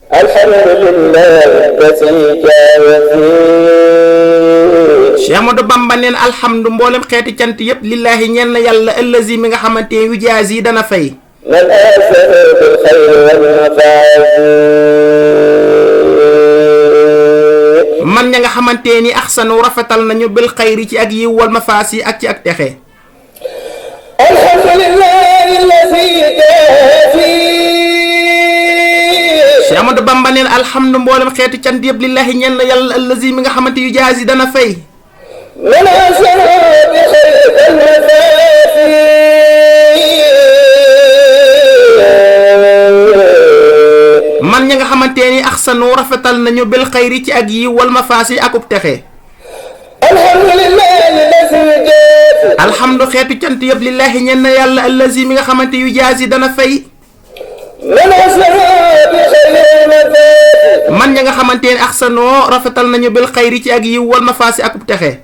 alhamdulillahi wasika wasi Cheikh Ahmadou Bamba neen alhamdu mboolem xeeti cant yépp lillahi ñeel na yàlla allazi mi nga xamante yu jaas yi dana fay man asana bil xayri wal mafaasi man ña nga xamante ni axsanu rafetal nañu bil xayri ci ak yiw wal mafaasi ak ci ak texe alhamdulillahi allazi kafi Cheikh Ahmadou Bamba neen alhamdu mboolem xeeti cant yépp lillahi ñeel na yàlla allazi mi nga xamante yu jaas yi dana fay man asana bil xayri wal mafaasi man ña nga xamante ni axsanu rafetal nañu bil xayri ci ak yiw wal mafaasi akub texe alhamdu xeetu cant yëpp lillahi ñeen na yàlla allazi mi nga xamante yu jaasi dana fay man ña nga xamante ni axsanu rafetal nañu bil xayri ci ak yiw wal mafaasi akub texe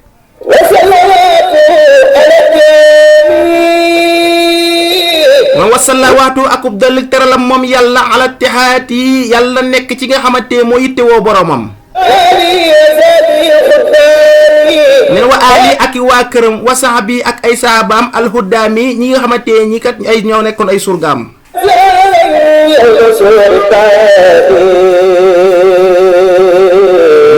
wa wasalawaatu akub dal teralam moom yàlla ala tihaati yàlla nekk ci nga xamante moo yittewoo boromam nen wa ali ak waa këram wa sahabi ak ay saabaam alhudaami ñi nga xamante ñi kat ay ñoo nekkoon ay surgaam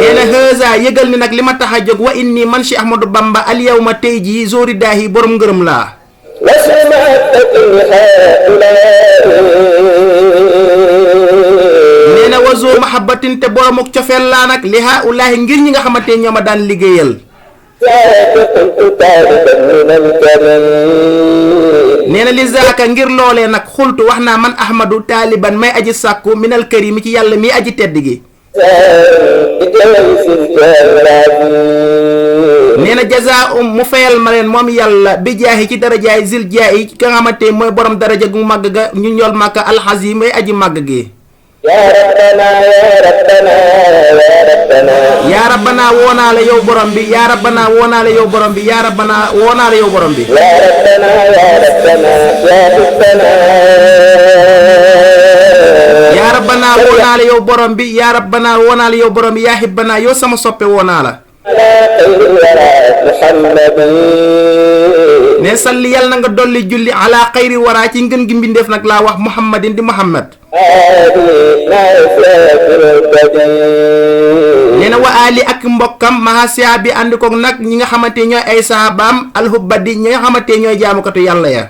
nee na hëza yëgal ni nag li ma tax a jóg wa inni man Cheikh Ahmadou Bamba al yawma tey jii zori daahi borom ngërëm laa nee na wazo mahabbatin te borom ak cofeel laa nag li haulaahi ngir ñi nga xamante ñoo ma daan liggéeyal nee na li zaaka ngir loolee nag xultu wax naa man ahmadu taaliban may aji sàkku minal karimi ci yàlla mi aji tedd gi nee na jaza mu fayal ma leen moom yàlla bi jaahi ci darajaay zil jaayi ka nga xamante mooy borom daraja gu màgg ga ñu ñool màkka alxazim may aji màgg gi yaa rabbana woonaa la yow borom bi yaa rabbana woonaa la yow borom bi yaa rabbana woonaa la yow borom bi yaa rabbana woonaa la yow borom bi yaa rabbana woonaa la yow borom bi yaa hibbana yow sama soppe woonaa la ne salli yàlla na nga dolli julli ala xayri waraa ci ngën gi mbindeef nag laa wax muhammadin di muhammad nee na wa ali ak mbokkam mahasiya bi ànd koog nag ñi nga xamante ñooy ay sahabaam alhubbadi ñi nga xamante ñooy jaamukatu yàlla ya